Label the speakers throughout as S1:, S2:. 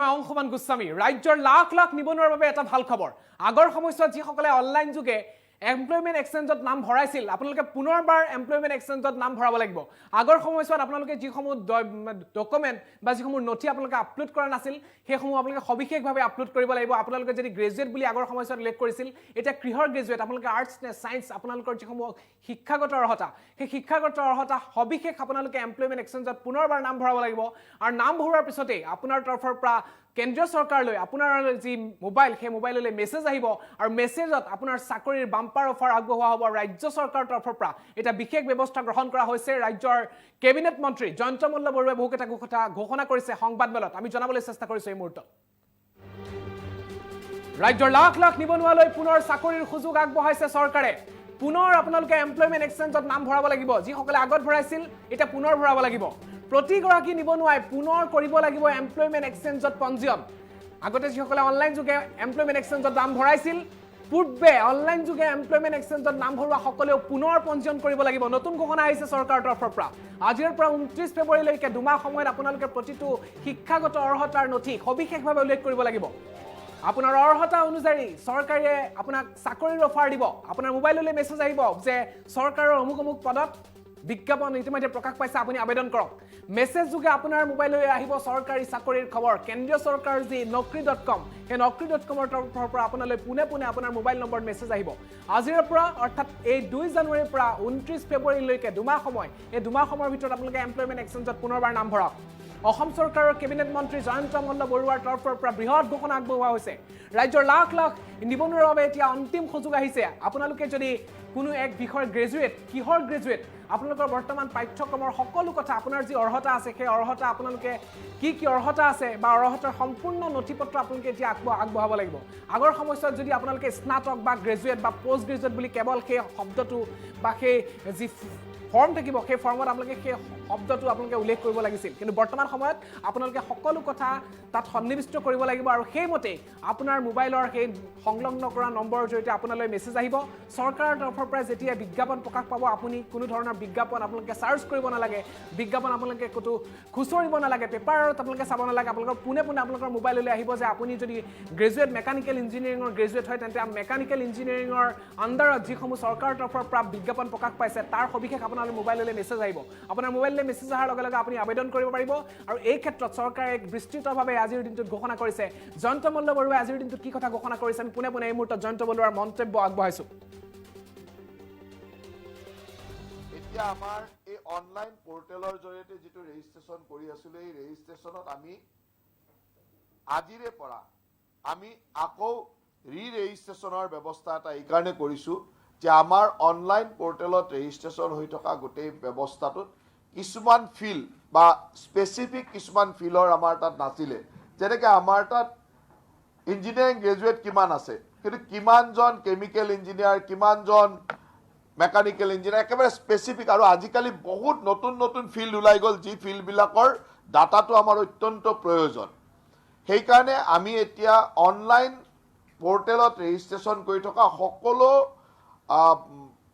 S1: মই অংশুমান গোস্বামী। ৰাজ্যৰ লাখ লাখ নিবনুৱাৰ বাবে এটা ভাল খবৰ। আগৰ সময়ছোৱাত যিসকলে অনলাইন যোগে এমপ্লয়মেণ্ট এক্সচেঞ্জত নাম ভৰাইছিল, আপোনালোকে পুনৰবাৰ এমপ্লয়মেণ্ট এক্সচেঞ্জত নাম ভৰাব লাগিব। আগৰ সময়ছোৱাত আপোনালোকে যিসমূহ ডকুমেণ্ট বা যিসমূহ নথি আপোনালোকে আপলোড কৰা নাছিল, সেইসমূহ আপোনালোকে সবিশেষভাৱে আপলোড কৰিব লাগিব। আপোনালোকে যদি গ্ৰেজুৱেট বুলি আগৰ সময়ছোৱাত উল্লেখ কৰিছিল, এতিয়া কিহৰ গ্ৰেজুৱেট, আপোনালোকে আৰ্টছ নে ছায়েন্স, আপোনালোকৰ যিসমূহ শিক্ষাগত অৰ্হতা, সেই শিক্ষাগত অৰ্হতা সবিশেষ আপোনালোকে এমপ্লয়মেণ্ট এক্সচেঞ্জত পুনৰবাৰ নাম ভৰাব লাগিব। আৰু নাম ভৰোৱাৰ পিছতেই আপোনাৰ তৰফৰ পৰা কেন্দ্ৰীয় চৰকাৰলৈ আপোনাৰ যি মোবাইল, সেই মোবাইললৈ মেছেজ আহিব আৰু মেছেজত আপোনাৰ চাকৰিৰ বাম্পাৰ অফাৰ আগবঢ়োৱা হ'ব। ৰাজ্য চৰকাৰৰ তৰফৰ পৰা এতিয়া বিশেষ ব্যৱস্থা গ্ৰহণ কৰা হৈছে। ৰাজ্যৰ কেবিনেট মন্ত্ৰী জয়ন্ত মল্ল বৰুৱাই বহুকেইটা কথা ঘোষণা কৰিছে সংবাদমেলত। আমি জনাবলৈ চেষ্টা কৰিছোঁ এই মুহূৰ্তত। ৰাজ্যৰ লাখ লাখ নিবনুৱালৈ পুনৰ চাকৰিৰ সুযোগ আগবঢ়াইছে চৰকাৰে। পুনৰ আপোনালোকে এমপ্লয়মেণ্ট এক্সচেঞ্জত নাম ভৰাব লাগিব। যিসকলে আগত ভৰাইছিল, এতিয়া পুনৰ ভৰাব লাগিব। প্ৰতিগৰাকী নিবনুৱাই পুনৰ কৰিব লাগিব এমপ্লয়মেণ্ট এক্সচেঞ্জত পঞ্জীয়ন। আগতে যিসকলে অনলাইন যোগে এমপ্লয়মেণ্ট এক্সচেঞ্জত নাম ভৰাইছিল, পূৰ্বে অনলাইন যোগে এমপ্লয়মেণ্ট এক্সচেঞ্জত নাম ভৰোৱা সকলেও পুনৰ পঞ্জীয়ন কৰিব লাগিব। নতুন ঘোষণা আহিছে চৰকাৰৰ তৰফৰ পৰা। আজিৰ পৰা 29 ফেব্ৰুৱাৰীলৈকে 2 মাহ সময়ত আপোনালোকে প্ৰতিটো শিক্ষাগত অৰ্হতাৰ নথি সবিশেষভাৱে উল্লেখ কৰিব লাগিব। আপোনাৰ অৰ্হতা অনুযায়ী চৰকাৰে আপোনাক চাকৰিৰ অফাৰ দিব। আপোনাৰ মোবাইললৈ মেছেজ আহিব যে চৰকাৰৰ অমুক অমুক পদত বিজ্ঞাপন ইতিমধ্যে প্ৰকাশ পাইছে, আপুনি আবেদন কৰক। মেছেজ যোগে আপোনাৰ মোবাইললৈ আহিব চৰকাৰী চাকৰিৰ খবৰ। কেন্দ্ৰীয় চৰকাৰৰ যি নকৰি.কম, সেই নকৰি.কমৰ তৰফৰ পৰা আপোনালৈ পোনে পোনে আপোনাৰ মোবাইল নম্বৰত মেছেজ আহিব। আজিৰ পৰা, অৰ্থাৎ এই 2 জানুৱাৰীৰ পৰা 29 ফেব্ৰুৱাৰীলৈকে 2 মাহ সময়। এই 2 মাহ সময়ৰ ভিতৰত আপোনালোকে এমপ্লয়মেণ্ট এক্সচেঞ্জত পুনৰবাৰ নাম ভৰাওক। অসম চৰকাৰৰ কেবিনেট মন্ত্ৰী জয়ন্ত মল্ল বৰুৱাৰ তৰফৰ পৰা বৃহৎ ঘোষণা আগবঢ়োৱা হৈছে। ৰাজ্যৰ লাখ লাখ নিবনুৱাৰ বাবে এতিয়া অন্তিম সুযোগ আহিছে। আপোনালোকে যদি কোনো এক বিষয়ৰ গ্ৰেজুৱেট, কিহৰ গ্ৰেজুৱেট, আপোনালোকৰ বৰ্তমান পাঠ্যক্ৰমৰ সকলো কথা, আপোনাৰ যি অৰ্হতা আছে, সেই অৰ্হতা, আপোনালোকে কি কি অৰ্হতা আছে বা অৰ্হতাৰ সম্পূৰ্ণ নথি পত্ৰ আপোনালোকে এতিয়া আগবঢ়াব লাগিব। আগৰ সময়ছোৱাত যদি আপোনালোকে স্নাতক বা গ্ৰেজুৱেট বা পষ্ট গ্ৰেজুৱেট বুলি কেৱল সেই শব্দটো বা সেই যি ফৰ্ম থাকিব, সেই ফৰ্মত আপোনালোকে সেই শব্দটো আপোনালোকে উল্লেখ কৰিব লাগিছিল। কিন্তু বৰ্তমান সময়ত আপোনালোকে সকলো কথা তাত সন্নিৱিষ্ট কৰিব লাগিব আৰু সেইমতেই আপোনাৰ মোবাইলৰ সেই সংলগ্ন কৰা নম্বৰৰ জৰিয়তে আপোনালৈ মেছেজ আহিব। চৰকাৰৰ তৰফৰ পৰা যেতিয়া বিজ্ঞাপন প্ৰকাশ পাব, আপুনি কোনো ধৰণৰ বিজ্ঞাপন আপোনালোকে চাৰ্চ কৰিব নালাগে, বিজ্ঞাপন আপোনালোকে ক'তো খুচৰিব নালাগে, পেপাৰত আপোনালোকে চাব নালাগে। আপোনালোকৰ পোনে পোনে আপোনালোকৰ মোবাইললৈ আহিব যে আপুনি যদি গ্ৰেজুৱেট, মেকানিকেল ইঞ্জিনিয়াৰিঙৰ গ্ৰেজুৱেট হয়, তেন্তে মেকানিকেল ইঞ্জিনিয়াৰিঙৰ আণ্ডাৰত যিসমূহ চৰকাৰৰ তৰফৰ পৰা বিজ্ঞাপন প্ৰকাশ পাইছে, তাৰ সবিশেষ আপোনাৰ মোবাইললৈ মেছেজ আহিব। আপোনাৰ মোবাইললৈ মেছেজ অহাৰ লগে লগে আপুনি আবেদন কৰিব পাৰিব। আৰু এই ক্ষেত্ৰত চৰকাৰে এক বিস্তৃতভাৱে আজিৰ দিনটোত ঘোষণা কৰিছে। জয়ন্ত মল্ল বৰুৱাই আজিৰ দিনটোত কি কথা ঘোষণা কৰিছে, আমি পোনে পোনে এই মুহূৰ্তত জয়ন্ত বৰুৱাৰ মন্তব্য আগবঢ়াইছোঁ।
S2: এতিয়া আমাৰ এই অনলাইন পৰ্টেলৰ জৰিয়তে যিটো ৰেজিষ্ট্ৰেশ্যন কৰি আছিলো, এই ৰেজিষ্ট্ৰেশ্যনত আমি আজিৰে পৰা আমি আকৌ ৰি ৰেজিষ্ট্ৰেশ্যনৰ ব্যৱস্থা এটা এইকাৰণে কৰিছোঁ যে আমাৰ অনলাইন পৰ্টেলত ৰেজিষ্ট্ৰেশ্যন হৈ থকা গোটেই ব্যৱস্থাটোত কিছুমান ফিল্ড বা স্পেচিফিক কিছুমান ফিল্ডৰ আমাৰ তাত নাছিলে। যেনেকৈ আমাৰ তাত ইঞ্জিনিয়াৰিং গ্ৰেজুৱেট কিমান আছে, কিন্তু কিমানজন কেমিকেল ইঞ্জিনিয়াৰ, কিমানজন মেকানিকেল ইঞ্জিনিয়াৰ, একেবাৰে স্পেচিফিক। আৰু আজিকালি বহুত নতুন নতুন ফিল্ড ওলাই গ'ল, যি ফিল্ডবিলাকৰ ডাটাটো আমাৰ অত্যন্ত প্ৰয়োজন। সেইকাৰণে আমি এতিয়া অনলাইন পৰ্টেলত ৰেজিষ্ট্ৰেশ্যন কৰি থকা সকলো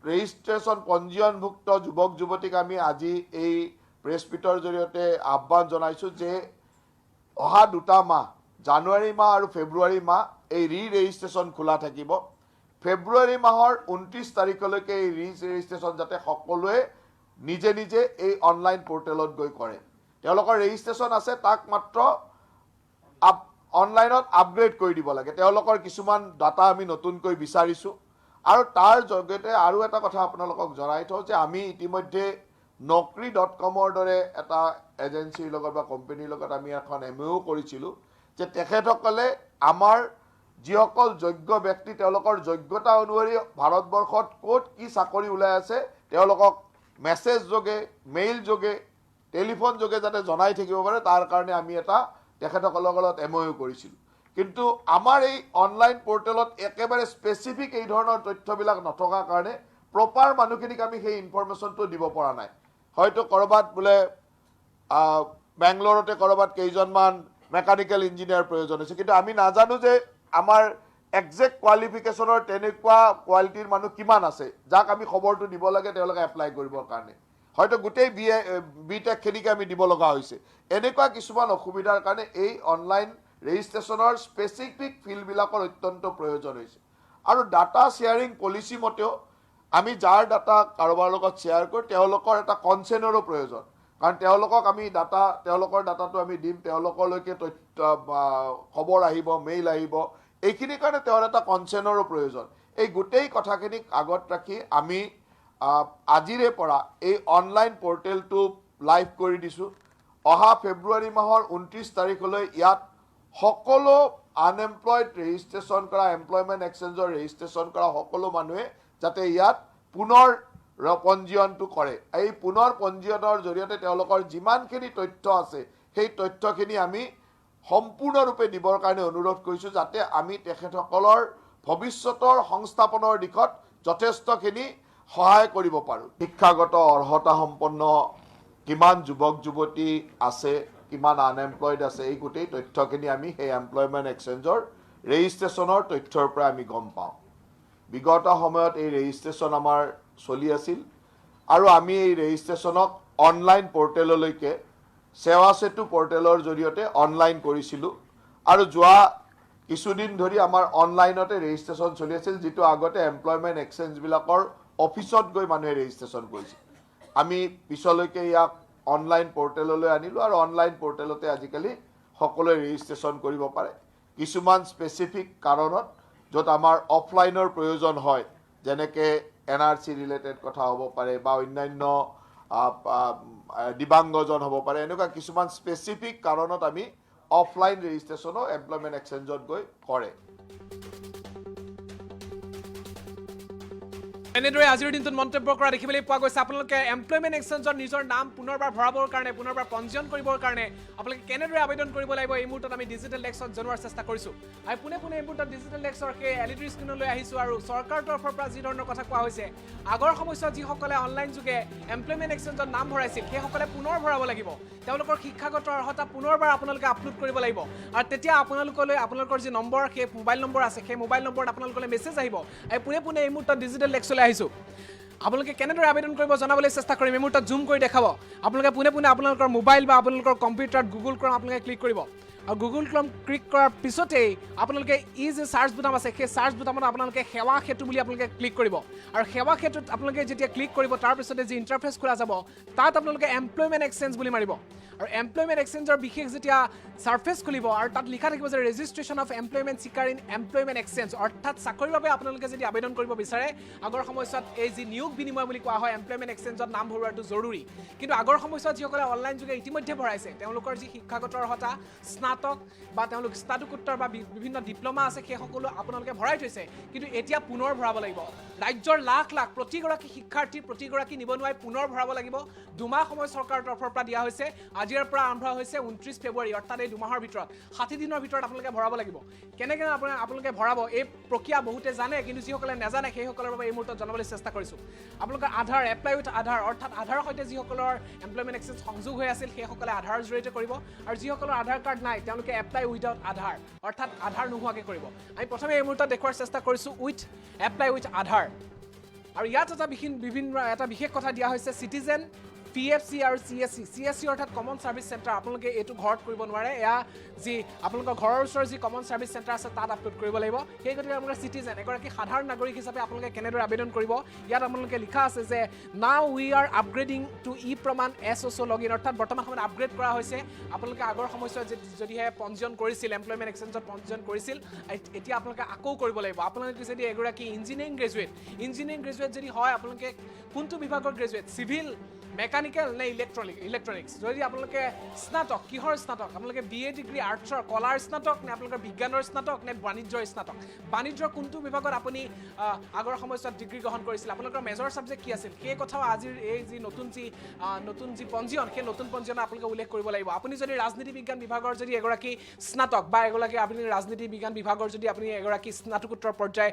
S2: ৰেজিষ্ট্ৰেশ্যন পঞ্জীয়নভুক্ত যুৱক যুৱতীক আমি আজি এই প্ৰেছ মিটৰ জৰিয়তে আহ্বান জনাইছোঁ যে অহা 2টা মাহ, জানুৱাৰী মাহ আৰু ফেব্ৰুৱাৰী মাহ, এই ৰি ৰেজিষ্ট্ৰেশ্যন খোলা থাকিব। ফেব্ৰুৱাৰী মাহৰ 29 তাৰিখলৈকে এই ৰি ৰেজিষ্ট্ৰেশ্যন যাতে সকলোৱে নিজে নিজে এই অনলাইন পৰ্টেলত গৈ কৰে। তেওঁলোকৰ ৰেজিষ্ট্ৰেশ্যন আছে, তাক মাত্ৰ অনলাইনত আপগ্ৰেড কৰি দিব লাগে। তেওঁলোকৰ কিছুমান ডাটা আমি নতুনকৈ বিচাৰিছোঁ। আৰু তাৰ জৰিয়তে আৰু এটা কথা আপোনালোকক জনাই থওঁ যে আমি ইতিমধ্যে নকৰি.কমৰ দৰে এটা এজেঞ্চিৰ লগত বা কোম্পেনীৰ লগত আমি এখন এমঅ'ইউ কৰিছিলোঁ যে তেখেতসকলে আমাৰ যিসকল যোগ্য ব্যক্তি, তেওঁলোকৰ যোগ্যতা অনুসৰি ভাৰতবৰ্ষত ক'ত কি চাকৰি ওলাই আছে, তেওঁলোকক মেছেজ যোগে, মেইল যোগে, টেলিফোন যোগে যাতে জনাই থাকিব পাৰে, তাৰ কাৰণে আমি এটা তেখেতসকলৰ লগত এমঅ'ইউ কৰিছিলোঁ। কিন্তু আমাৰ এই অনলাইন পৰ্টেলত একেবাৰে স্পেচিফিক এই ধৰণৰ তথ্যবিলাক নথকাৰ কাৰণে প্ৰপাৰ মানুহখিনিক আমি সেই ইনফৰমেশ্যনটো দিব পৰা নাই। হয়তো ক'ৰবাত বোলে বেংগলোৰতে ক'ৰবাত কেইজনমান মেকানিকেল ইঞ্জিনিয়াৰ প্ৰয়োজন হৈছে, কিন্তু আমি নাজানো যে আমাৰ একজেক্ট কোৱালিফিকেশ্যনৰ তেনেকুৱা কোৱালিটিৰ মানুহ কিমান আছে, যাক আমি খবৰটো দিব লাগে তেওঁলোকে এপ্লাই কৰিবৰ কাৰণে। হয়তো গোটেই বি টেকখিনিকে আমি দিব লগা হৈছে। এনেকুৱা কিছুমান অসুবিধাৰ কাৰণে এই অনলাইন ৰেজিষ্ট্ৰেশ্যনৰ স্পেচিফিক ফিল্ডবিলাকৰ অত্যন্ত প্ৰয়োজন হৈছে। আৰু ডাটা শ্বেয়াৰিং পলিচি মতেও আমি যাৰ ডাটা কাৰোবাৰ লগত শ্বেয়াৰ কৰোঁ, তেওঁলোকৰ এটা কনচেণ্টৰো প্ৰয়োজন, কাৰণ তেওঁলোকক আমি ডাটা, তেওঁলোকৰ ডাটাটো আমি দিম, তেওঁলোকলৈকে তথ্য বা খবৰ আহিব, মেইল আহিব, এইখিনিৰ কাৰণে তেওঁৰ এটা কনচেণ্টৰো প্ৰয়োজন। এই গোটেই কথাখিনিক আগত ৰাখি আমি আজিৰে পৰা এই অনলাইন পৰ্টেলটো লাইভ কৰি দিছোঁ। অহা ফেব্ৰুৱাৰী মাহৰ 29 তাৰিখলৈ ইয়াত সকলো আনএমপ্লয়ড ৰেজিষ্ট্ৰেশ্যন কৰা, এমপ্লয়মেণ্ট এক্সচেঞ্জৰ ৰেজিষ্ট্ৰেশ্যন কৰা সকলো মানুহে যাতে ইয়াত পুনৰ পঞ্জীয়নটো কৰে। এই পুনৰ পঞ্জীয়নৰ জৰিয়তে তেওঁলোকৰ যিমানখিনি তথ্য আছে, সেই তথ্যখিনি আমি সম্পূৰ্ণৰূপে দিবৰ কাৰণে অনুৰোধ কৰিছোঁ, যাতে আমি তেখেতসকলৰ ভৱিষ্যতৰ সংস্থাপনৰ দিশত যথেষ্টখিনি সহায় কৰিব পাৰোঁ। শিক্ষাগত অৰ্হতা সম্পন্ন কিমান যুৱক যুৱতী আছে, কিমান আনএমপ্লয়ড আছে, এই গোটেই তথ্যখিনি আমি সেই এমপ্লয়মেণ্ট এক্সচেঞ্জৰ ৰেজিষ্ট্ৰেশ্যনৰ তথ্যৰ পৰা আমি গম পাওঁ। বিগত সময়ত এই ৰেজিষ্ট্ৰেশ্যন আমাৰ চলি আছিল আৰু আমি এই ৰেজিষ্ট্ৰেশ্যনক অনলাইন পৰ্টেললৈকে, সেৱা সেতু পৰ্টেলৰ জৰিয়তে অনলাইন কৰিছিলোঁ আৰু যোৱা কিছুদিন ধৰি আমাৰ অনলাইনতে ৰেজিষ্ট্ৰেশ্যন চলি আছিল, যিটো আগতে এমপ্লয়মেণ্ট এক্সচেঞ্জবিলাকৰ অফিচত গৈ মানুহে ৰেজিষ্ট্ৰেশ্যন কৰিছিল। আমি পিছলৈকে ইয়াক অনলাইন পৰ্টেললৈ আনিলোঁ আৰু অনলাইন পৰ্টেলতে আজিকালি সকলোৱে ৰেজিষ্ট্ৰেশ্যন কৰিব পাৰে। কিছুমান স্পেচিফিক কাৰণত য'ত আমাৰ অফলাইনৰ প্ৰয়োজন হয়, যেনেকৈ এনআৰচি ৰিলেটেড কথা হ'ব পাৰে বা অন্যান্য আহ, আহ, দিব্যাংগজন হ'ব পাৰে, এনেকুৱা কিছুমান স্পেচিফিক কাৰণত আমি অফলাইন ৰেজিষ্ট্ৰেশ্যনো এমপ্লয়মেণ্ট এক্সচেঞ্জত গৈ কৰে।
S1: এনেদৰে আজিৰ দিনটোত মন্তব্য কৰা দেখিবলৈ পোৱা গৈছে। আপোনালোকে এমপ্লয়মেণ্ট এক্সচেঞ্জত নিজৰ নাম পুনৰবাৰ ভৰাবৰ কাৰণে, পুনৰবাৰ পঞ্জীয়ন কৰিবৰ কাৰণে আপোনালোকে কেনেদৰে আবেদন কৰিব লাগিব, এই মুহূৰ্তত আমি ডিজিটেল ডেস্কত জনোৱাৰ চেষ্টা কৰিছোঁ। আমি পোনে পোনে এই মুহূৰ্তত ডিজিটেল ডেস্কৰ সেই এলইডি স্ক্ৰীণলৈ আহিছোঁ আৰু চৰকাৰৰ তৰফৰ পৰা যি ধৰণৰ কথা কোৱা হৈছে, আগৰ সময়ছোৱাত যিসকলে অনলাইন যোগে এমপ্লয়মেণ্ট এক্সচেঞ্জত নাম ভৰাইছিল, সেইসকলে পুনৰ ভৰাব লাগিব। তেওঁলোকৰ শিক্ষাগত অৰ্হতা পুনৰবাৰ আপোনালোকে আপলোড কৰিব লাগিব আৰু তেতিয়া আপোনালোকলৈ আপোনালোকৰ যি নম্বৰ, সেই মোবাইল নম্বৰ আছে, সেই মোবাইল নম্বৰত আপোনালোকলৈ মেছেজ আহিব। আমি পোনে পোনে এই মুহূৰ্তত ডিজিটেল ডেস্কলৈ আহিছোঁ। আপোনালোকে কেনেদৰে আবেদন কৰিব জনাবলৈ চেষ্টা কৰিম। এই মুহূৰ্তত জুম কৰি দেখাব। আপোনালোকে পোনে পোনে আপোনালোকৰ মোবাইল বা আপোনালোকৰ কম্পিউটাৰত গুগল ক্ৰম আপোনালোকে ক্লিক কৰিব আৰু গুগল ক্ৰম ক্লিক কৰাৰ পিছতেই আপোনালোকে ই যি চাৰ্চ বুটাম আছে, সেই চাৰ্চ বুটামত আপোনালোকে সেৱা সেতু বুলি আপোনালোকে ক্লিক কৰিব আৰু সেৱা সেতুত আপোনালোকে যেতিয়া ক্লিক কৰিব, তাৰপিছতে যি ইণ্টাৰফেচ খোলা যাব, তাত আপোনালোকে এমপ্লয়মেণ্ট এক্সচেঞ্জ বুলি মাৰিব আৰু এমপ্লয়মেণ্ট এক্সচেঞ্জৰ বিশেষ যেতিয়া ছাৰ্ফেচ খুলিব আৰু তাত লিখা থাকিব যে registration of employment seeker in employment exchange, অৰ্থাৎ চাকৰিৰ বাবে আপোনালোকে যদি আবেদন কৰিব বিচাৰে, আগৰ সময়ছোৱাত এই যি নিয়োগ বিনিময় বুলি কোৱা হয়, এমপ্লয়মেণ্ট এক্সচেঞ্জত নাম ভৰোৱাটো জৰুৰী। কিন্তু আগৰ সময়ছোৱাত যিসকলে অনলাইন যোগে ইতিমধ্যে ভৰাইছে, তেওঁলোকৰ যি শিক্ষাগত অৰ্হতা, স্নাতক বা তেওঁলোক স্নাতকোত্তৰ বা বিভিন্ন ডিপ্ল'মা আছে, সেই সকলো আপোনালোকে ভৰাই থৈছে, কিন্তু এতিয়া পুনৰ ভৰাব লাগিব। ৰাজ্যৰ লাখ লাখ প্ৰতিগৰাকী শিক্ষাৰ্থী, প্ৰতিগৰাকী নিবনুৱাই পুনৰ ভৰাব লাগিব। 2 মাহ সময় চৰকাৰৰ তৰফৰ পৰা দিয়া হৈছে। আজিৰ পৰা আৰম্ভ হৈছে 29 ফেব্ৰুৱাৰী, অৰ্থাৎ এই 2 মাহৰ ভিতৰত, 60 দিনৰ ভিতৰত আপোনালোকে ভৰাব লাগিব। কেনেকৈ আপোনালোকে ভৰাব, এই প্ৰক্ৰিয়া বহুতে জানে, কিন্তু যিসকলে নাজানে সেইসকলৰ বাবে এই মুহূৰ্তত জনাবলৈ চেষ্টা কৰিছোঁ। আপোনালোকৰ আধাৰ, এপ্লাই উইথ আধাৰ, অৰ্থাৎ আধাৰৰ সৈতে যিসকলৰ এমপ্লয়মেণ্ট এক্সচেঞ্জ সংযোগ হৈ আছিল, সেইসকলে আধাৰৰ জৰিয়তে কৰিব আৰু যিসকলৰ আধাৰ কাৰ্ড নাই, তেওঁলোকে এপ্লাই উইদাউট আধাৰ, অৰ্থাৎ আধাৰ নোহোৱাকৈ কৰিব। আমি প্ৰথমে এই মুহূৰ্তত দেখুওৱাৰ চেষ্টা কৰিছোঁ এপ্লাই উইথ আধাৰ আৰু ইয়াত এটা বিভিন্ন এটা বিশেষ কথা দিয়া হৈছে, চিটিজেন, পিএফচি আৰু চিএছচি। চিএছচি অৰ্থাৎ কমন ছাৰ্ভিচ চেণ্টাৰ। আপোনালোকে এইটো ঘৰত কৰিব নোৱাৰে। এয়া যি আপোনালোকৰ ঘৰৰ ওচৰৰ যি কমন ছাৰ্ভিচ চেণ্টাৰ আছে, তাত আপলোড কৰিব লাগিব। সেই গতিকে আপোনালোকে চিটিজেন, এগৰাকী সাধাৰণ নাগৰিক হিচাপে আপোনালোকে কেনেদৰে আবেদন কৰিব, ইয়াত আপোনালোকে লিখা আছে যে now we are upgrading to e-Pramaan SSO log in, অৰ্থাৎ বৰ্তমান সময়ত আপগ্ৰেড কৰা হৈছে। আপোনালোকে আগৰ সময়ছোৱাত যদিহে পঞ্জীয়ন কৰিছিল, এমপ্লয়মেণ্ট এক্সচেঞ্জত পঞ্জীয়ন কৰিছিল, এতিয়া আপোনালোকে আকৌ কৰিব লাগিব। আপোনালোকে যদি এগৰাকী ইঞ্জিনিয়াৰিং গ্ৰেজুৱেট যদি হয়, আপোনালোকে কোনটো বিভাগৰ গ্ৰেজুৱেট, চিভিল, মেকানিকেল নে ইলেক্ট্ৰনিক্স? যদি আপোনালোকে স্নাতক, কিহৰ স্নাতক? আপোনালোকে বিএ ডিগ্ৰী আৰ্টছৰ কলাৰ স্নাতক নে আপোনালোকৰ বিজ্ঞানৰ স্নাতক নে বাণিজ্যৰ স্নাতক? বাণিজ্যৰ কোনটো বিভাগত আপুনি আগৰ সময়ছোৱাত ডিগ্ৰী গ্ৰহণ কৰিছিল, আপোনালোকৰ মেজৰ ছাবজেক্ট কি আছিল, সেই কথাও আজিৰ এই যি নতুন যি পঞ্জীয়ন, সেই নতুন পঞ্জীয়নত আপোনালোকে উল্লেখ কৰিব লাগিব। আপুনি যদি ৰাজনীতি বিজ্ঞান বিভাগৰ যদি এগৰাকী স্নাতক বা এগৰাকী আপুনি ৰাজনীতি বিজ্ঞান বিভাগৰ যদি আপুনি এগৰাকী স্নাতকোত্তৰ পৰ্যায়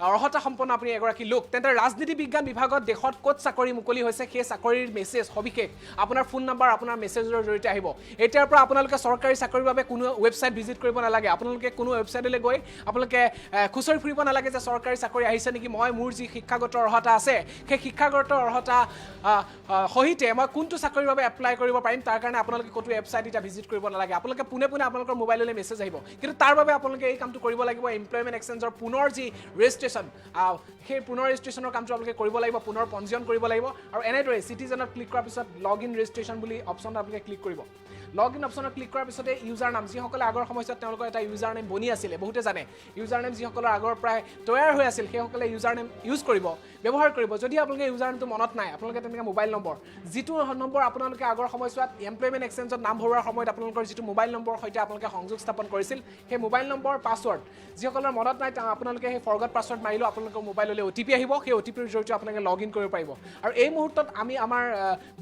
S1: অৰ্হতা সম্পন্ন আপুনি এগৰাকী লোক, তেন্তে ৰাজনীতি বিজ্ঞান বিভাগত দেশত ক'ত চাকৰি মুকলি হৈছে, সেই চাকৰিৰ চাকৰিৰ মেছেজ সবিশেষ আপোনাৰ ফোন নাম্বাৰ আপোনাৰ মেছেজৰ জৰিয়তে আহিব। এতিয়াৰ পৰা আপোনালোকে চৰকাৰী চাকৰিৰ বাবে কোনো ৱেবছাইট ভিজিট কৰিব নালাগে, আপোনালোকে কোনো ৱেবছাইটলৈ গৈ আপোনালোকে খুচৰি ফুৰিব নালাগে যে চৰকাৰী চাকৰি আহিছে নেকি, মই মোৰ যি শিক্ষাগত অৰ্হতা আছে সেই শিক্ষাগত অৰ্হতা সহিতে মই কোনটো চাকৰিৰ বাবে এপ্লাই কৰিব পাৰিম তাৰ কাৰণে আপোনালোকে ক'তো ৱেবছাইট এতিয়া ভিজিট কৰিব নালাগে। আপোনালোকে পোনে পোনে আপোনালোকৰ মোবাইললৈ মেছেজ আহিব, কিন্তু তাৰ বাবে আপোনালোকে এই কামটো কৰিব লাগিব। এমপ্লয়মেণ্ট এক্সচেঞ্জৰ পুনৰ যি ৰেজিষ্ট্ৰেশ্যন, সেই পুনৰ ৰেজিষ্ট্ৰেশ্যনৰ কামটো আপোনালোকে কৰিব লাগিব, পুনৰ পঞ্জীয়ন কৰিব লাগিব। আৰু এনেদৰে চিটিজেনত ক্লিক কৰাৰ পিছত লগ ইন ৰেজিষ্ট্ৰেশ্যন বুলি অপশ্যনত আপোনালোকে ক্লিক কৰিব। লগ ইন অপশ্যনত ক্লিক কৰাৰ পিছতে ইউজাৰ নাম, যিসকলে আগৰ সময়ছোৱাত তেওঁলোকৰ এটা ইউজাৰ নেম বনি আছিলে, বহুতে জানে ইউজাৰ নেম যিসকলৰ আগৰ পৰাই তৈয়াৰ হৈ আছিল সেইসকলে ইউজাৰ নেম ইউজ কৰিব, ব্যৱহাৰ কৰিব। যদি আপোনালোকে ইউজাৰ নেমটো মনত নাই, আপোনালোকে তেনেকৈ মোবাইল নম্বৰ, যিটো নম্বৰ আপোনালোকে আগৰ সময়ছোৱাত এমপ্লয়মেণ্ট এক্সচেঞ্জত নাম ভৰোৱাৰ সময়ত আপোনালোকৰ যিটো মোবাইল নম্বৰৰ সৈতে আপোনালোকে সংযোগ স্থাপন কৰিছিল সেই মোবাইল নম্বৰ পাছৱৰ্ড যিসকলৰ মনত নাই আপোনালোকে সেই ফৰগট পাছৱৰ্ড মাৰিলেও আপোনালোকৰ মোবাইললৈ অ' টি পি আহিব, সেই অ' টি পিৰ জৰিয়তে আপোনালোকে লগ ইন কৰিব পাৰিব। আৰু এই মুহূৰ্তত আমি আমাৰ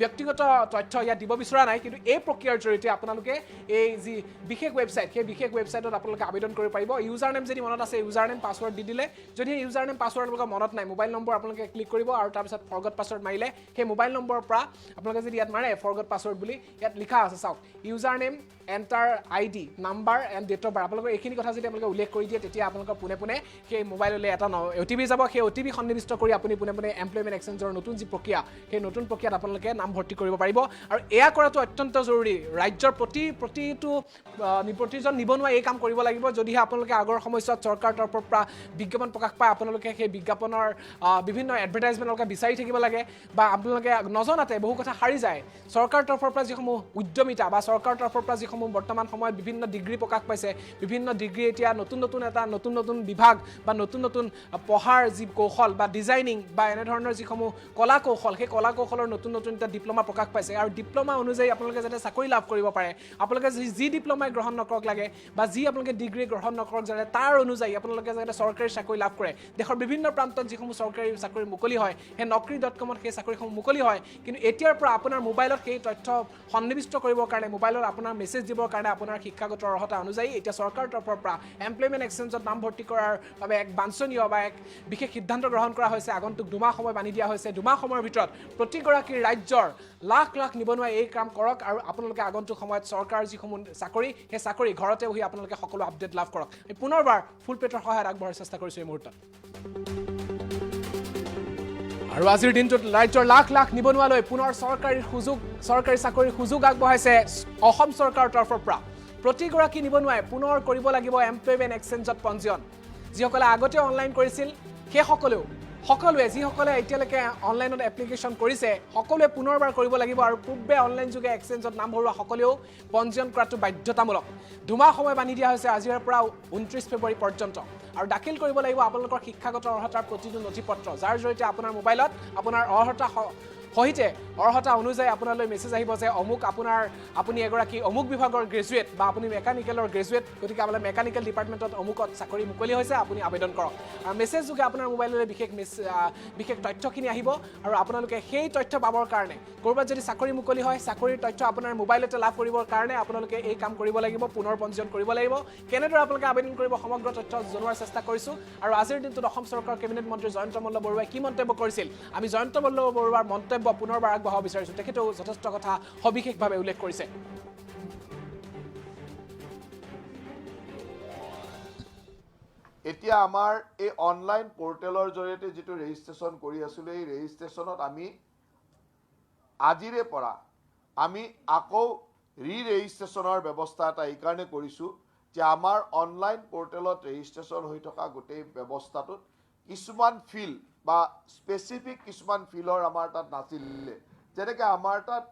S1: ব্যক্তিগত তথ্য ইয়াত দিব বিচৰা নাই, কিন্তু এই প্ৰক্ৰিয়াৰ জৰিয়তে আপোনালোকে এই যি বিশেষ ৱেবছাইট সেই বিশেষ ৱেবছাইটত আপোনালোকে আবেদন কৰিব পাৰিব। ইউজাৰ নেম যদি মনত আছে ইউজাৰ নেম পাছৱৰ্ড দি দিলে, যদি ইউজাৰ নেম পাছৱৰ্ড আপোনালোকৰ মনত নাই মোবাইল নম্বৰ আপোনালোকে ক্লিক কৰিব আৰু তাৰপিছত ফৰগট পাছৱৰ্ড মাৰিলে সেই মোবাইল নম্বৰৰ পৰা আপোনালোকে যদি ইয়াত মাৰে ফৰগট পাছৱৰ্ড বুলি ইয়াত লিখা আছে চাওক, user name, enter ID, number and date of birth, আপোনালোকৰ এইখিনি কথা যদি আপোনালোকে উল্লেখ কৰি দিয়ে তেতিয়া আপোনালোকৰ পোনে পোনে সেই মোবাইললৈ এটা অ' টি পি যাব, সেই অ' টি পি সন্নিৱিষ্ট কৰি আপুনি পোনে পোনে এমপ্লয়মেণ্ট এক্সচেঞ্জৰ নতুন যি প্ৰক্ৰিয়া সেই নতুন প্ৰক্ৰিয়াত আপোনালোকে নাম ভৰ্তি কৰিব পাৰিব। আৰু এয়া কৰাটো অত্যন্ত জৰুৰী। ৰাজ্যৰ প্ৰতিজন নিবনুৱাই এই কাম কৰিব লাগিব। যদিহে আপোনালোকে আগৰ সময়ছোৱাত চৰকাৰৰ তৰফৰ পৰা বিজ্ঞাপন প্ৰকাশ পায় আপোনালোকে সেই বিজ্ঞাপনৰ বিভিন্ন এডভাৰটাইজমেণ্ট আপোনালোকে বিচাৰি থাকিব লাগে বা আপোনালোকে নজনাতে বহু কথা সাৰি যায়। চৰকাৰৰ তৰফৰ পৰা যিসমূহ উদ্যমিতা বা চৰকাৰৰ তৰফৰ পৰা যিসমূহ বৰ্তমান সময়ত বিভিন্ন ডিগ্ৰী প্ৰকাশ পাইছে, বিভিন্ন ডিগ্ৰী এতিয়া নতুন নতুন এটা নতুন নতুন বিভাগ বা নতুন নতুন পঢ়াৰ যি কৌশল বা ডিজাইনিং বা এনেধৰণৰ যিসমূহ কলা কৌশল সেই কলা কৌশলৰ নতুন নতুন এটা ডিপ্ল'মা প্ৰকাশ পাইছে। আৰু ডিপ্ল'মা অনুযায়ী আপোনালোকে যাতে চাকৰি লাভ কৰিব পাৰে, আপোনালোকে যি ডিপ্ল'মাই গ্ৰহণ নকৰক লাগে বা যি আপোনালোকে ডিগ্ৰী গ্ৰহণ নকৰক যাতে তাৰ অনুযায়ী আপোনালোকে যাতে চৰকাৰী চাকৰি লাভ কৰে। দেশৰ বিভিন্ন প্ৰান্তত যিসমূহ চৰকাৰী চাকৰি মুকলি হয় সেই নকৰি ডট কমত সেই চাকৰিসমূহ মুকলি হয়, কিন্তু এতিয়াৰ পৰা আপোনাৰ মোবাইলত সেই তথ্য সন্নিৱিষ্ট কৰিবৰ কাৰণে, মোবাইলত আপোনাৰ মেছেজ দিবৰ কাৰণে আপোনাৰ শিক্ষাগত অৰ্হতা অনুযায়ী এতিয়া চৰকাৰৰ তৰফৰ পৰা এমপ্লয়মেণ্ট এক্সচেঞ্জত নাম ভৰ্তি কৰাৰ বাবে এক বাঞ্ছনীয় বা এক বিশেষ সিদ্ধান্ত গ্ৰহণ কৰা হৈছে। আগন্তুক দুমাহ সময় বান্ধি দিয়া হৈছে। দুমাহ সময়ৰ ভিতৰত প্ৰতিগৰাকী ৰাজ্যৰ লাখ লাখ নিবনুৱাই এই কাম কৰক আৰু আপোনালোকে আগন্তুক সময়ত চৰকাৰৰ যিসমূহ চাকৰি সেই চাকৰি ঘৰতে বহি আপোনালোকে সকলো আপডেট লাভ কৰক। আমি পুনৰবাৰ ফুল পেটৰ সহায়ত আগবঢ়াৰ চেষ্টা কৰিছোঁ এই মুহূৰ্তত। আৰু আজিৰ দিনটোত ৰাজ্যৰ লাখ লাখ নিবনুৱালৈ পুনৰ চৰকাৰী চাকৰিৰ সুযোগ আগবঢ়াইছে অসম চৰকাৰৰ তৰফৰ পৰা। প্ৰতিগৰাকী নিবনুৱাই পুনৰ কৰিব লাগিব এমপ্লয়মেণ্ট এক্সচেঞ্জত পঞ্জীয়ন। যিসকলে আগতে অনলাইন কৰিছিল সেই সকলোৱে যিসকলে এতিয়ালৈকে অনলাইনত এপ্লিকেশ্যন কৰিছে সকলোৱে পুনৰবাৰ কৰিব লাগিব আৰু পূৰ্বে অনলাইন যোগে এক্সচেঞ্জত নাম ভৰোৱা সকলেও পঞ্জীয়ন কৰাটো বাধ্যতামূলক। দুমাহ সময় বান্ধি দিয়া হৈছে আজিৰে পৰা 29 ফেব্ৰুৱাৰী পৰ্যন্ত। আৰু দাখিল কৰিব লাগিব আপোনালোকৰ শিক্ষাগত অৰ্হতাৰ প্ৰতিটো নথি পত্ৰ, যাৰ জৰিয়তে আপোনাৰ মোবাইলত আপোনাৰ অৰ্হতা সহিতে অৰ্হতা অনুযায়ী আপোনালৈ মেছেজ আহিব যে অমুক আপুনি এগৰাকী অমুক বিভাগৰ গ্ৰেজুৱেট বা আপুনি মেকানিকেলৰ গ্ৰেজুৱেট, গতিকে আপোনাৰ মেকানিকেল ডিপাৰ্টমেণ্টত অমুকত চাকৰি মুকলি হৈছে, আপুনি আবেদন কৰক। আৰু মেছেজ যোগে আপোনাৰ মোবাইললৈ বিশেষ তথ্যখিনি আহিব আৰু আপোনালোকে সেই তথ্য পাবৰ কাৰণে ক'ৰবাত যদি চাকৰি মুকলি হয় চাকৰিৰ তথ্য আপোনাৰ মোবাইলতে লাভ কৰিবৰ কাৰণে আপোনালোকে এই কাম কৰিব লাগিব, পুনৰ পঞ্জীয়ন কৰিব লাগিব। কেনেদৰে আপোনালোকে আবেদন কৰিব সমগ্ৰ তথ্য জনোৱাৰ চেষ্টা কৰিছোঁ। আৰু আজিৰ দিনটোত অসম চৰকাৰৰ কেবিনেট মন্ত্ৰী জয়ন্ত মল্ল বৰুৱাই কি মন্তব্য কৰিছিল, আমি জয়ন্ত মল্ল বৰুৱাৰ মন্তব্য পুনৰবাৰ আগবঢ়াব বিচাৰিছোঁ। তেখেতেও যথেষ্ট কথা সবিশেষভাৱে উল্লেখ কৰিছে।
S2: এতিয়া আমাৰ এই অনলাইন পৰ্টেলৰ জৰিয়তে যিটো ৰেজিষ্ট্ৰেশ্যন কৰি আছিলোঁ, এই ৰেজিষ্ট্ৰেশ্যনত আমি আজিৰে পৰা আকৌ ৰি ৰেজিষ্ট্ৰেশ্যনৰ ব্যৱস্থা এটা এইকাৰণে কৰিছোঁ যে আমাৰ অনলাইন পৰ্টেলত ৰেজিষ্ট্ৰেশ্যন হৈ থকা গোটেই ব্যৱস্থাটোত কিছুমান ফিল্ড বা স্পেচিফিক কিছুমান ফিল্ডৰ আমাৰ তাত নাছিলে। যেনেকৈ আমাৰ তাত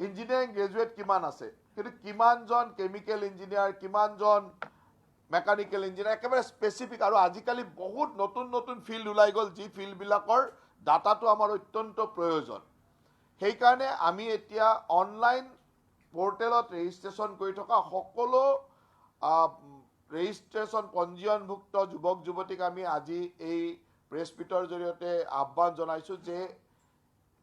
S2: ইঞ্জিনিয়াৰিং গ্ৰেজুৱেট কিমান আছে, কিন্তু কিমানজন কেমিকেল ইঞ্জিনিয়াৰ, কিমানজন মেকানিকেল ইঞ্জিনিয়াৰ, একেবাৰে স্পেচিফিক। আৰু আজিকালি বহুত নতুন নতুন ফিল্ড ওলাই গ'ল, যি ফিল্ডবিলাকৰ ডাটাটো আমাৰ অত্যন্ত প্ৰয়োজন। সেইকাৰণে আমি এতিয়া অনলাইন পৰ্টেলত ৰেজিষ্ট্ৰেশ্যন কৰি থকা সকলো ৰেজিষ্ট্ৰেশ্যন পঞ্জীয়নভুক্ত যুৱক যুৱতীক আমি আজি এই প্ৰেছ মিটৰ জৰিয়তে আহ্বান জনাইছোঁ যে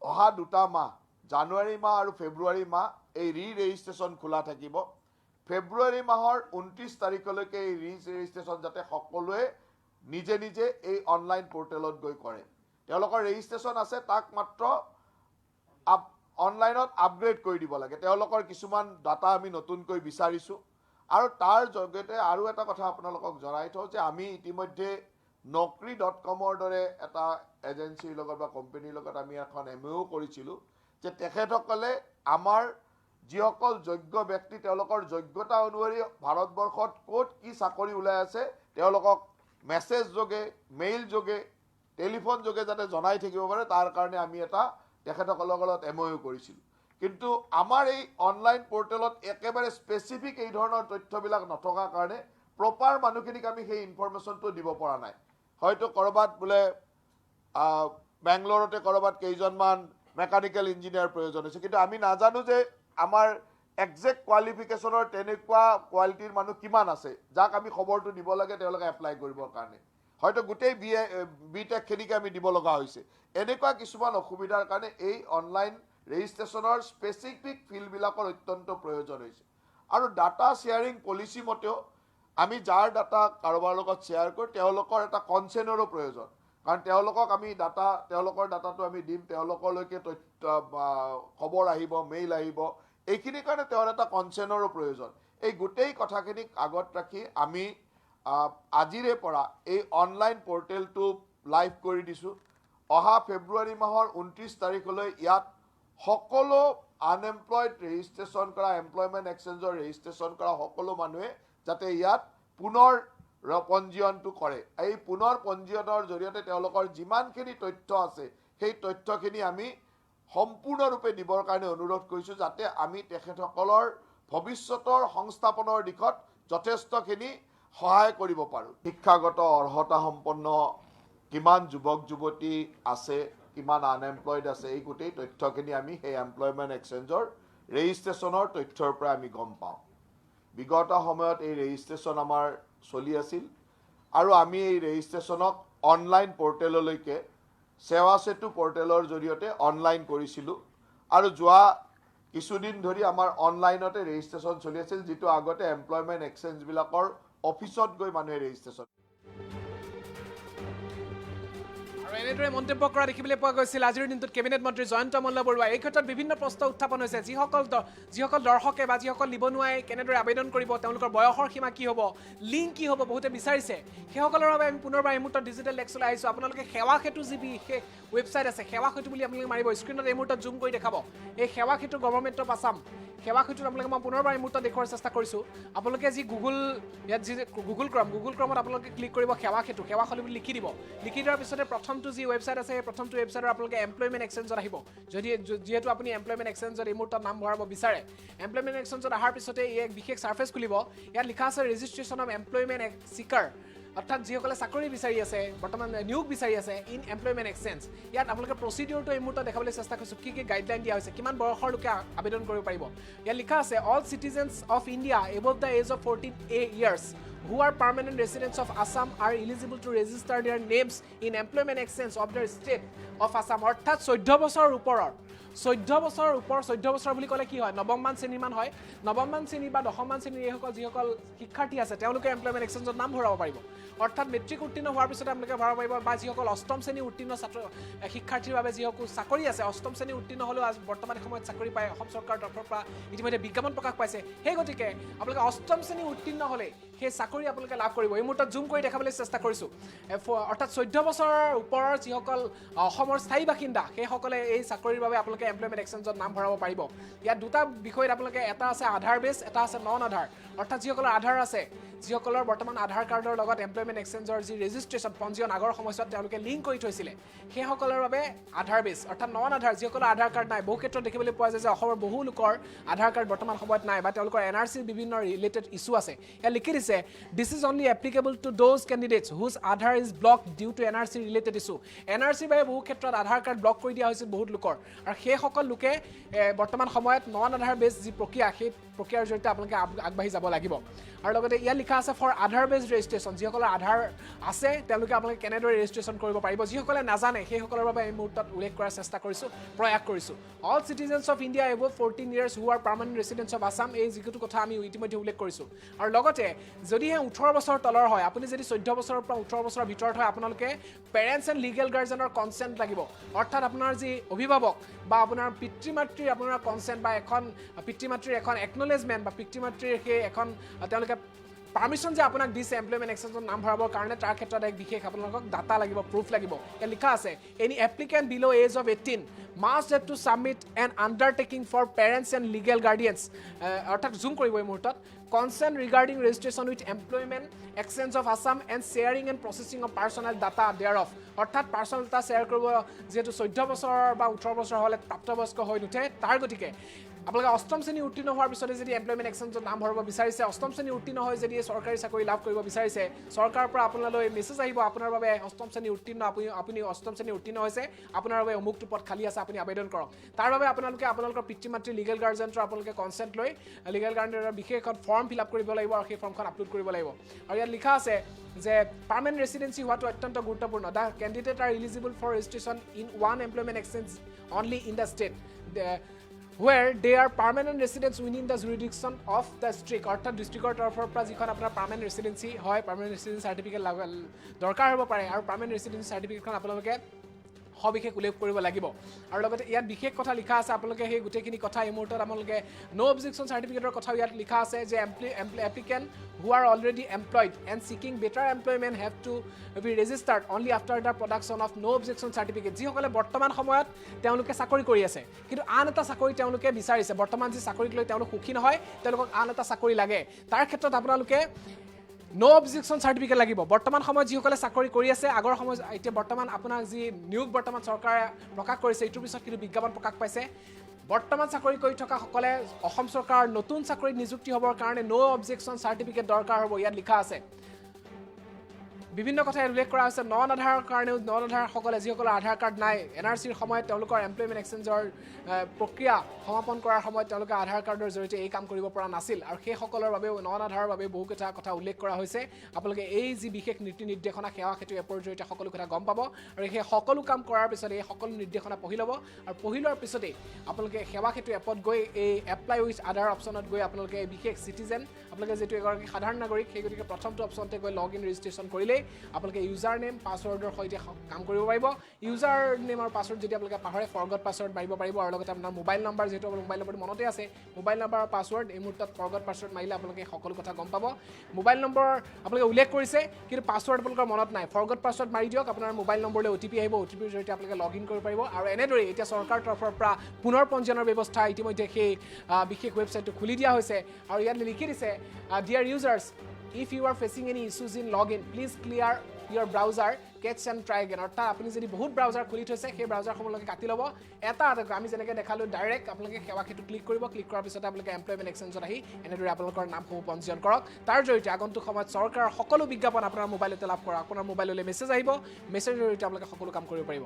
S2: অহা দুটা মাহ, জানুৱাৰী মাহ আৰু ফেব্ৰুৱাৰী মাহ, এই ৰি ৰেজিষ্ট্ৰেশ্যন খোলা থাকিব। ফেব্ৰুৱাৰী মাহৰ 29 তাৰিখলৈকে এই ৰি ৰেজিষ্ট্ৰেশ্যন যাতে সকলোৱে নিজে নিজে এই অনলাইন পৰ্টেলত গৈ কৰে। তেওঁলোকৰ ৰেজিষ্ট্ৰেশ্যন আছে, তাক মাত্ৰ অনলাইনত আপগ্ৰেড কৰি দিব লাগে। তেওঁলোকৰ কিছুমান ডাটা আমি নতুনকৈ বিচাৰিছোঁ। আৰু তাৰ জৰিয়তে আৰু এটা কথা আপোনালোকক জনাই থওঁ যে আমি ইতিমধ্যে নকৰি.কমৰ দৰে এটা এজেঞ্চিৰ লগত বা কোম্পেনীৰ লগত আমি এখন এমঅ'ইউ কৰিছিলোঁ যে তেখেতসকলে আমাৰ যিসকল যোগ্য ব্যক্তি, তেওঁলোকৰ যোগ্যতা অনুসৰি ভাৰতবৰ্ষত ক'ত কি চাকৰি ওলাই আছে, তেওঁলোকক মেছেজ যোগে, মেইল যোগে, টেলিফোন যোগে যাতে জনাই থাকিব পাৰে, তাৰ কাৰণে আমি এটা তেখেতসকলৰ লগত এমঅ'ইউ কৰিছিলোঁ। কিন্তু আমাৰ এই অনলাইন পৰ্টেলত একেবাৰে স্পেচিফিক এই ধৰণৰ তথ্যবিলাক নথকাৰ কাৰণে প্ৰপাৰ মানুহখিনিক আমি সেই ইনফৰমেশ্যনটো দিব পৰা নাই। হয়তো ক'ৰবাত বোলে বেংগলোৰতে ক'ৰবাত কেইজনমান মেকানিকেল ইঞ্জিনিয়াৰ প্ৰয়োজন হৈছে, কিন্তু আমি নাজানো যে আমাৰ একজেক্ট কোৱালিফিকেশ্যনৰ তেনেকুৱা কোৱালিটিৰ মানুহ কিমান আছে, যাক আমি খবৰটো দিব লাগে তেওঁলোকে এপ্লাই কৰিবৰ কাৰণে। হয়তো গোটেই বি এ, বি টেকখিনিকে আমি দিব লগা হৈছে। এনেকুৱা কিছুমান অসুবিধাৰ কাৰণে এই অনলাইন ৰেজিষ্ট্ৰেশ্যনৰ স্পেচিফিক ফিল্ডবিলাকৰ অত্যন্ত প্ৰয়োজন হৈছে। আৰু ডাটা শ্বেয়াৰিং পলিচি মতেও আমি যাৰ ডাটা কাৰোবাৰ লগত শ্বেয়াৰ কৰোঁ, তেওঁলোকৰ এটা কনচেণ্টৰো প্ৰয়োজন, কাৰণ তেওঁলোকক আমি ডাটা, তেওঁলোকৰ ডাটাটো আমি দিম, তেওঁলোকলৈকে তথ্য বা খবৰ আহিব, মেইল আহিব, এইখিনিৰ কাৰণে তেওঁৰ এটা কনচেণ্টৰো প্ৰয়োজন। এই গোটেই কথাখিনিক আগত ৰাখি আমি আজিৰে পৰা এই অনলাইন পৰ্টেলটো লাইভ কৰি দিছোঁ। অহা ফেব্ৰুৱাৰী মাহৰ 29 তাৰিখলৈ ইয়াত সকলো আনএমপ্লয়ড ৰেজিষ্ট্ৰেশ্যন কৰা, এমপ্লয়মেণ্ট এক্সচেঞ্জৰ ৰেজিষ্ট্ৰেশ্যন কৰা সকলো মানুহে যাতে ইয়াত পুনৰ পঞ্জীয়নটো কৰে। এই পুনৰ পঞ্জীয়নৰ জৰিয়তে তেওঁলোকৰ যিমানখিনি তথ্য আছে, সেই তথ্যখিনি আমি সম্পূৰ্ণৰূপে দিবৰ কাৰণে অনুৰোধ কৰিছোঁ, যাতে আমি তেখেতসকলৰ ভৱিষ্যতৰ সংস্থাপনৰ দিশত যথেষ্টখিনি সহায় কৰিব পাৰোঁ। শিক্ষাগত অৰ্হতা সম্পন্ন কিমান যুৱক যুৱতী আছে, কিমান আনএমপ্লয়ড আছে, এই গোটেই তথ্যখিনি আমি সেই এমপ্লয়মেণ্ট এক্সচেঞ্জৰ ৰেজিষ্ট্ৰেশ্যনৰ তথ্যৰ পৰা আমি গম পাওঁ। বিগত সময়ত এই ৰেজিষ্ট্ৰেশ্যন আমাৰ চলি আছিল আৰু আমি এই ৰেজিষ্ট্ৰেশ্যনক অনলাইন পৰ্টেললৈকে, সেৱা সেতু পৰ্টেলৰ জৰিয়তে অনলাইন কৰিছিলোঁ আৰু যোৱা কিছুদিন ধৰি আমাৰ অনলাইনতে ৰেজিষ্ট্ৰেশ্যন চলি আছিল, যিটো আগতে এমপ্লয়মেণ্ট এক্সচেঞ্জবিলাকৰ অফিচত গৈ মানুহে ৰেজিষ্ট্ৰেশ্যন
S1: আৰু এনেদৰে মন্তব্য কৰা দেখিবলৈ পোৱা গৈছিল আজিৰ দিনটোত কেবিনেট মন্ত্ৰী জয়ন্ত মল্ল বৰুৱা। এই ক্ষেত্ৰত বিভিন্ন প্ৰশ্ন উত্থাপন হৈছে। যিসকল দৰ্শকে বা যিসকল নিবনুৱাই কেনেদৰে আবেদন কৰিব, তেওঁলোকৰ বয়সৰ সীমা কি হ'ব, লিংক কি হ'ব, বহুতে বিচাৰিছে। সেইসকলৰ বাবে আমি পুনৰবাৰ এই মুহূৰ্তত ডিজিটেল ডেস্কলৈ আহিছোঁ। আপোনালোকে সেৱা সেতু যি বিশেষ ৱেবছাইট আছে, সেৱা সেতু বুলি আপোনালোকে মাৰিব, স্ক্ৰীণত এই মুহূৰ্তত জুম কৰি দেখাব। এই সেৱা সেতু, গভৰ্ণমেণ্ট অফ আছাম, সেৱা সেতুত আপোনালোকে, মই পুনৰবাৰ এই মুহূৰ্তত দেখুওৱাৰ চেষ্টা কৰিছোঁ। আপোনালোকে যি গুগল, ইয়াত যি গুগল ক্ৰম, গুগল ক্ৰমত আপোনালোকে ক্লিক কৰিব, সেৱা সেতু, সেৱা সেতু বুলি লিখি দিব। লিখি দিয়াৰ পিছতে প্ৰথমটো যি ৱেবছাইট আছে, সেই প্ৰথমটো ৱেবছাইটৰ আপোনালোকে এমপ্লয়মেণ্ট এক্সচেঞ্জত আহিব। যদি যিহেতু আপুনি এমপ্লয়মেণ্ট এক্সচেঞ্জত এই মুহূৰ্তত নাম ভৰাব বিচাৰে, এমপ্লয়মেণ্ট এক্সচেঞ্জত অহাৰ পিছতে ই এক বিশেষ ছাৰ্ফেচ খুলিব। ইয়াত লিখা আছে ৰেজিষ্ট্ৰেশ্যন অফ এমপ্লয়মেণ্ট চিকাৰ, অৰ্থাৎ যিসকলে চাকৰি বিচাৰি আছে, বৰ্তমান নিয়োগ বিচাৰি আছে ইন এমপ্লয়মেণ্ট এক্সচেঞ্জ। ইয়াত আপোনালোকে প্ৰচিডিউৰটো এই মুহূৰ্তত দেখাবলৈ চেষ্টা কৰিছোঁ, কি কি গাইডলাইন দিয়া হৈছে, কিমান বয়সৰ লোকে আবেদন কৰিব পাৰিব। ইয়াত লিখা আছে, "All citizens of India above the age of 14 a years who are permanent residents of Assam are eligible to register their names in employment exchange of the state of Assam." অৰ্থাৎ 14 বছৰৰ ওপৰৰ, 14 বছৰৰ ওপৰ, 14 বছৰ বুলি ক'লে কি হয়? নৱমমান শ্ৰেণীমান হয়। নৱমমান শ্ৰেণী বা দশমমান শ্ৰেণীৰ এইসকল যিসকল শিক্ষাৰ্থী আছে, তেওঁলোকে এমপ্লয়মেণ্ট এক্সচেঞ্জত নাম ভৰাব পাৰিব। অৰ্থাৎ মেট্ৰিক উত্তীৰ্ণ হোৱাৰ পিছতে আপোনালোকে ভৰাব পাৰিব। বা যিসকল অষ্টম শ্ৰেণী উত্তীৰ্ণ ছাত্ৰ শিক্ষাৰ্থীৰ বাবে যিসকল চাকৰি আছে, অষ্টম শ্ৰেণী উত্তীৰ্ণ হ'লেও আজ বৰ্তমান সময়ত চাকৰি পায়, অসম চৰকাৰৰ তৰফৰ পৰা ইতিমধ্যে বিজ্ঞাপন প্ৰকাশ পাইছে। সেই গতিকে আপোনালোকে অষ্টম শ্ৰেণী উত্তীৰ্ণ হ'লেই সেই চাকৰি আপোনালোকে লাভ কৰিব। এই মুহূৰ্তত জুম কৰি দেখাবলৈ চেষ্টা কৰিছোঁ। অৰ্থাৎ 14 বছৰৰ ওপৰৰ যিসকল অসমৰ স্থায়ী বাসিন্দা, সেইসকলে এই চাকৰিৰ বাবে আপোনালোকে এমপ্লয়মেণ্ট এক্সচেঞ্জত নাম ভৰাব পাৰিব। ইয়াত দুটা বিষয়ত আপোনালোকে, এটা আছে আধাৰ বেছ, এটা আছে নন আধাৰ। অৰ্থাৎ যিসকলৰ আধাৰ আছে, যিসকলৰ বৰ্তমান আধাৰ কাৰ্ডৰ লগত এমপ্লয়মেণ্ট এক্সচেঞ্জৰ যি ৰেজিষ্ট্ৰেশ্যন, পঞ্জীয়ন আগৰ সময়ছোৱাত তেওঁলোকে লিংক কৰি থৈছিলে, সেইসকলৰ বাবে আধাৰ বেছ। অৰ্থাৎ নন আধাৰ, যিসকলৰ আধাৰ কাৰ্ড নাই, বহু ক্ষেত্ৰত দেখিবলৈ পোৱা যায় যে অসমৰ বহু লোকৰ আধাৰ কাৰ্ড বৰ্তমান সময়ত নাই বা তেওঁলোকৰ এনআৰচিৰ বিভিন্ন ৰিলেটেড ইছ্যু আছে। ইয়াত লিখি দিছে, "This is only applicable to those candidates whose Aadhaar is block due to NRC related issue." এনআৰচিৰ বাবে বহু ক্ষেত্ৰত আধাৰ কাৰ্ড ব্লক কৰি দিয়া হৈছিল বহুত লোকৰ আৰু সেইসকল লোকে বৰ্তমান সময়ত নন আধাৰ বেছ যি প্ৰক্ৰিয়া, সেই প্ৰক্ৰিয়াৰ জৰিয়তে আপোনালোকে আগবাঢ়ি যাব লাগিব। আৰু লগতে ইয়াত লিখা লিখা আছে ফৰ আধাৰ বেছড ৰেজিষ্ট্ৰেশ্যন। যিসকলৰ আধাৰ আছে, তেওঁলোকে আপোনালোকে কেনেদৰে ৰেজিষ্ট্ৰেশ্যন কৰিব পাৰিব। যিসকলে নাজানে, সেইসকলৰ বাবে এই মুহূৰ্তত উল্লেখ কৰাৰ চেষ্টা কৰিছোঁ, প্ৰয়াস কৰিছোঁ। All citizens of India above 14 years who are permanent residents of Assam, এই যিটো কথা আমি ইতিমধ্যে উল্লেখ কৰিছোঁ। আৰু লগতে যদিহে 18 বছৰ তলৰ হয়, আপুনি যদি 14 বছৰৰ পৰা 18 বছৰৰ ভিতৰত হয়, আপোনালোকে পেৰেণ্টছ এণ্ড লিগেল গাৰ্জেনৰ কনচেণ্ট লাগিব। অৰ্থাৎ আপোনাৰ যি অভিভাৱক বা আপোনাৰ পিতৃ মাতৃৰ আপোনাৰ কনচেণ্ট বা এখন পিতৃ মাতৃৰ এখন একনলেজমেণ্ট বা পিতৃ মাতৃৰ সেই এখন তেওঁলোকে পাৰ্মিশ্যন যে আপোনাক দিছে এমপ্লয়মেণ্ট এক্সচেঞ্জত নাম ভৰাবৰ কাৰণে, তাৰ ক্ষেত্ৰত এক বিশেষ আপোনালোকক ডাটা লাগিব, প্ৰুফ লাগিব। ইয়াত লিখা আছে, any applicant below age of 18 must have to submit an undertaking for parents and legal guardians, অৰ্থাৎ জুম কৰিব এই মুহূৰ্তত, consent regarding registration with Employment Exchange of Assam and sharing and processing of personal data thereof। অৰ্থাৎ personal data share কৰিব, যিহেতু 14 বছৰ বা 18 বছৰ হ'লে প্ৰাপ্তবয়স্ক হৈ নুঠে, তাৰ গতিকে আপোনালোকে অষ্টম শ্ৰেণী উত্তীৰ্ণ হোৱাৰ পিছতে যদি এমপ্লয়মেণ্ট এক্সচেঞ্জত নাম ভৰাব বিচাৰিছে, অষ্টম শ্ৰেণী উত্তীৰ্ণ হৈ যদি চৰকাৰী চাকৰি লাভ কৰিব বিচাৰিছে, চৰকাৰৰ পৰা আপোনালৈ মেছেজ আহিব, আপোনাৰ বাবে অষ্টম শ্ৰেণী উত্তীৰ্ণ, আপুনি অষ্টম শ্ৰেণী উত্তীৰ্ণ হৈছে, আপোনাৰ বাবে অমুকটো পদ খালী আছে, আপুনি আবেদন কৰক। তাৰ বাবে আপোনালোকে আপোনালোকৰ পিতৃ মাতৃ, লিগেল গাৰ্জেণ্টৰ আপোনালোকে কনচেণ্ট লৈ লিগেল গাৰ্জেণ্টৰ বিশেষ এখন ফৰ্ম ফিল আপ কৰিব লাগিব আৰু সেই ফৰ্মখন আপলোড কৰিব লাগিব। আৰু ইয়াত লিখা আছে যে পাৰ্মানেণ্ট ৰেচিডেঞ্চি হোৱাটো অত্যন্ত গুৰুত্বপূৰ্ণ। The candidate are eligible for registration in one employment exchange only in the state where they are permanent residents within the jurisdiction of the district। অৰ্থাৎ ডিষ্ট্ৰিক্টৰ তৰফৰ পৰা যিখন আপোনাৰ পাৰ্মানেণ্ট ৰেচিডেঞ্চি হয়, পাৰ্মানেণ্ট ৰেচিডেঞ্চি চাৰ্টিফিকেট দৰকাৰ হ'ব পাৰে আৰু পাৰ্মানেণ্ট ৰেচিডেঞ্চি চাৰ্টিফিকেটখন আপোনালোকে সবিশেষ উল্লেখ কৰিব লাগিব। আৰু লগতে ইয়াত বিশেষ কথা লিখা আছে। আপোনালোকে সেই গোটেইখিনি কথা এই মুহূৰ্তত আপোনালোকে ন' অবজেকশ্যন চাৰ্টিফিকেটৰ কথাও ইয়াত লিখা আছে যে applicant who are already employed and seeking better employment have to be registered only after the production of no objection certificate। যিসকলে বৰ্তমান সময়ত তেওঁলোকে চাকৰি কৰি আছে, কিন্তু আন এটা চাকৰি তেওঁলোকে বিচাৰিছে, বৰ্তমান যি চাকৰিক লৈ তেওঁলোক সুখী নহয়, তেওঁলোকক আন এটা চাকৰি লাগে, তাৰ ক্ষেত্ৰত আপোনালোকে ন' অবজেকশ্যন চাৰ্টিফিকেট লাগিব। বৰ্তমান সময়ত যিসকলে চাকৰি কৰি আছে, আগৰ সময়ত, এতিয়া বৰ্তমান আপোনাক যি নিয়োগ বৰ্তমান চৰকাৰে প্ৰকাশ কৰিছে, এইটোৰ পিছত কিন্তু বিজ্ঞাপন প্ৰকাশ পাইছে। বৰ্তমান চাকৰি কৰি থকাসকলে অসম চৰকাৰৰ নতুন চাকৰিত নিযুক্তি হ'বৰ কাৰণে ন' অবজেকশ্যন চাৰ্টিফিকেট দৰকাৰ হ'ব। ইয়াত লিখা আছে, বিভিন্ন কথা ইয়াত উল্লেখ কৰা হৈছে। নন আধাৰৰ কাৰণেও, নন আধাৰসকলে, যিসকলৰ আধাৰ কাৰ্ড নাই, এনআৰচিৰ সময়ত তেওঁলোকৰ এমপ্লয়মেণ্ট এক্সচেঞ্জৰ প্ৰক্ৰিয়া সমাপন কৰাৰ সময়ত তেওঁলোকে আধাৰ কাৰ্ডৰ জৰিয়তে এই কাম কৰিব পৰা নাছিল আৰু সেইসকলৰ বাবেও, নন আধাৰৰ বাবেও বহুকেইটা কথা উল্লেখ কৰা হৈছে। আপোনালোকে এই যি বিশেষ নীতি নিৰ্দেশনা, সেৱা সেতু এপৰ জৰিয়তে সকলো কথা গম পাব আৰু সেই সকলো কাম কৰাৰ পিছত এই সকলো নিৰ্দেশনা পঢ়ি ল'ব আৰু পঢ়ি লোৱাৰ পিছতেই আপোনালোকে সেৱা সেতু এপত গৈ এই এপ্লাই উইথ আধাৰ অপশ্যনত গৈ আপোনালোকে এই বিশেষ চিটিজেন, আপোনালোকে যিটো এগৰাকী সাধাৰণ নাগৰিক, সেই গতিকে প্ৰথমটো অপশ্যনতে গৈ লগ ইন ৰেজিষ্ট্ৰেশ্যন কৰিলেই আপোনালোকে ইউজাৰ নেম পাছৱৰ্ডৰ সৈতে কাম কৰিব পাৰিব। ইউজাৰ নেম আৰু পাছৱৰ্ড যদি আপোনালোকে পাহৰে, ফৰগট পাছৱৰ্ড মাৰিব পাৰিব। আৰু লগতে আপোনাৰ মোবাইল নম্বৰ, যিহেতু আপোনাৰ মোবাইল নম্বৰটো মনতে আছে, মোবাইল নম্বৰ আৰু পাছৱৰ্ড, এই মুহূৰ্তত ফৰগট পাছৱৰ্ড মাৰিলে আপোনালোকে সকলো কথা গম পাব। মোবাইল নম্বৰ আপোনালোকে উল্লেখ কৰিছে, কিন্তু পাছৱৰ্ড আপোনালোকৰ মনত নাই, ফৰগট পাছৱৰ্ড মাৰি দিয়ক, আপোনাৰ মোবাইল নম্বৰলৈ অ' টি পি আহিব, অ' টি পিৰ জৰিয়তে আপোনালোকে লগ ইন কৰিব পাৰিব। আৰু এনেদৰেই এতিয়া চৰকাৰৰ তৰফৰ পৰা পুনৰ পঞ্জীয়নৰ ব্যৱস্থা ইতিমধ্যে সেই বিশেষ ৱেবছাইটটো খুলি দিয়া হৈছে। আৰু ইয়াত লিখি দিছে, "Dear users, if you are facing any issues in log in, please clear your browser cache and try again." অৰ্থাৎ আপুনি যদি বহুত ব্ৰাউজাৰ খুলি থৈছে, সেই ব্ৰাউজাৰসমূহলৈকে কাটি ল'ব। এটা এটাকৈ আমি যেনেকৈ দেখালোঁ, ডাইৰেক্ট আপোনালোকে সেৱা সেতু ক্লিক কৰিব। ক্লিক কৰাৰ পিছতে আপোনালোকে এমপ্লয়মেণ্ট এক্সচেঞ্জত আহি এনেদৰে আপোনালোকৰ নামসমূহ পঞ্জীয়ন কৰক। তাৰ জৰিয়তে আগন্তুক সময়ত চৰকাৰৰ সকলো বিজ্ঞাপন আপোনাৰ মোবাইলতে লাভ কৰক। আপোনাৰ মোবাইললৈ মেছেজ আহিব, মেছেজৰ জৰিয়তে আপোনালোকে সকলো কাম কৰিব পাৰিব।